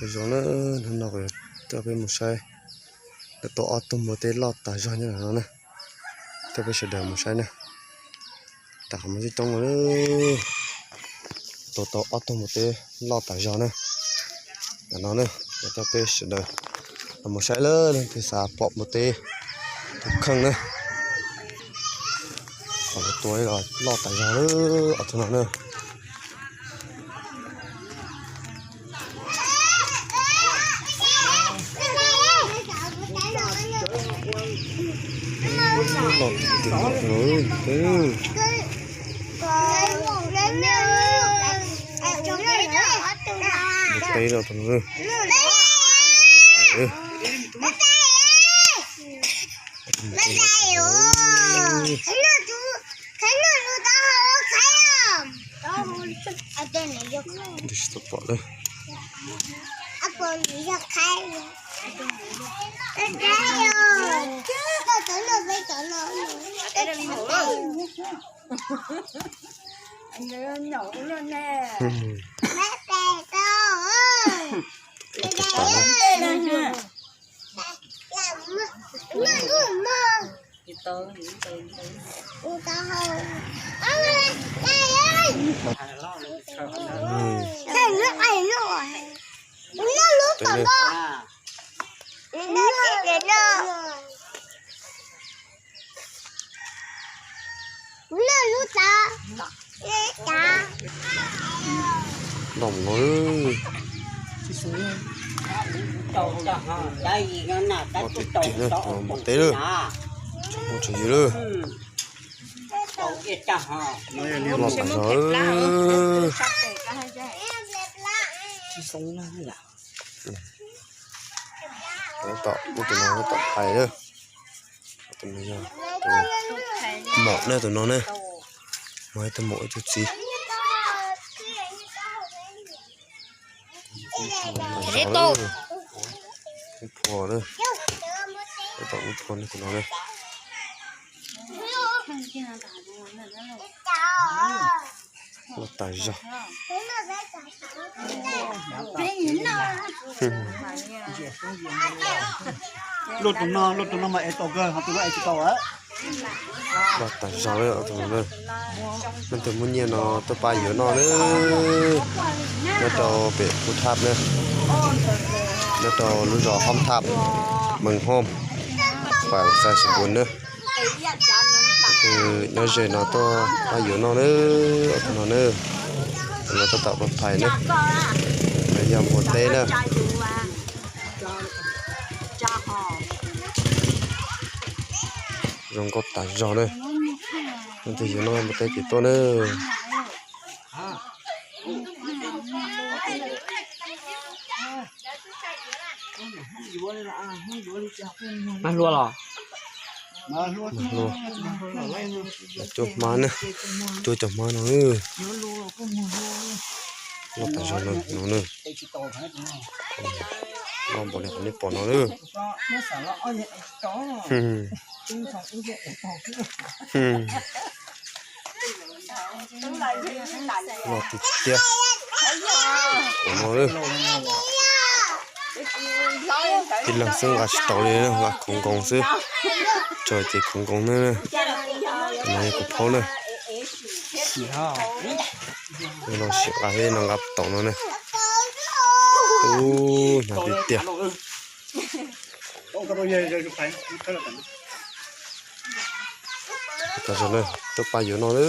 Zoo na, hnub no kuv coj peb mus saib, tau ob tug npua teb loj tas zog nyob no na. Coj peb sawv daws mus saib na. Rau qhov muaj coob coob li, tau tau ob tug npua teb loj tas zog na. Ntawm no na, kuv coj peb sawv daws los mus saib lawm, leej twg xav pom npua teb tus kheej na. Qhov tua los loj tas zog lawm ob tug no na. Loj tiag tiag no. Peb no tus no. Tsis tau pom lawm. Loj no. Loj tiag tiag na, npua teb lawm. Tsoom phooj tsoom ywg lawm. Loj tas zog. Tom ub tus no tom phais lawm. Tus no yog maum na, tus no na. Muaj ib tug maum ib tug txiv. Ib phua na, ib tom ib phua na tus no na. Loj tas zog. Luaj tus no, luaj tus no mas es tau kawg, ho tus no es tsis tau. Loj tas zog li tus no na. Leej twg muaj nyiaj no tuaj pab yuav noj na. Nyob rau pem Phu Thaj na, nyob rau lub zos Hom Thaj, Mees Hom, Pam Xais Xis Npus na. Leej twg nyob ze no tuaj pab yuav noj na, tus no na. Tus no tab tom phais na, no yog npua teb na. Zoo nkauj tas zog na. Leej twg yuav noj npua teb ces tuaj na. Mas hlua los? Mas hlua. Cuab hmab na, cuab cov hmab no. Loj tas zog no na. Loj npaum li qhov nej pom no na. Loj tiag tiag. Tib leeg xwb nqa tsis tau li, nqa khoov nkoos xwb. Tso ces khoov nkoos na. No yog kuv phaub na. No sim nqa thiab no nqa tau no na. Ub, hnav tiag tiag. Tuaj pab yuav noj na.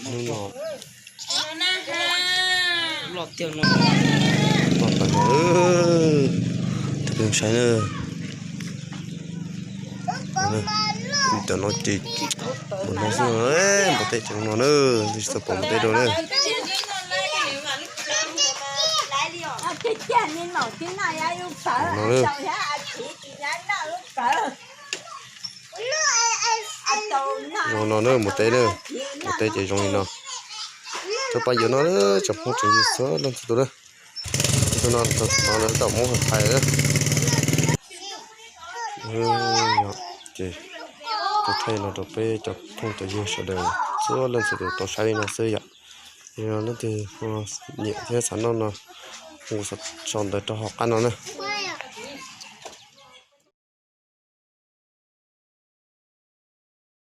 Hnub no, hnub no, loj tas zog. Tus peb saib na. Cov no ces mus no xwb, npua teb cov no na, tsis tau pom npua teb rau na. No na. Zoo no na, npua teb na, npua teb ces zoo li no. Tuaj pab yuav noj na, tsoom phooj tsoom ywg txhua leej txhua tus na. Tus no, tus no lawv tau muab hais phais na. Ces kuv thaij no rau peb cov phooj cov ywg sawv daws txhua leej txhua tus tau saib li no xwb yom. Yog leej twg nyiam thiab xav noj no, sau ntawv rau hauv qab no na.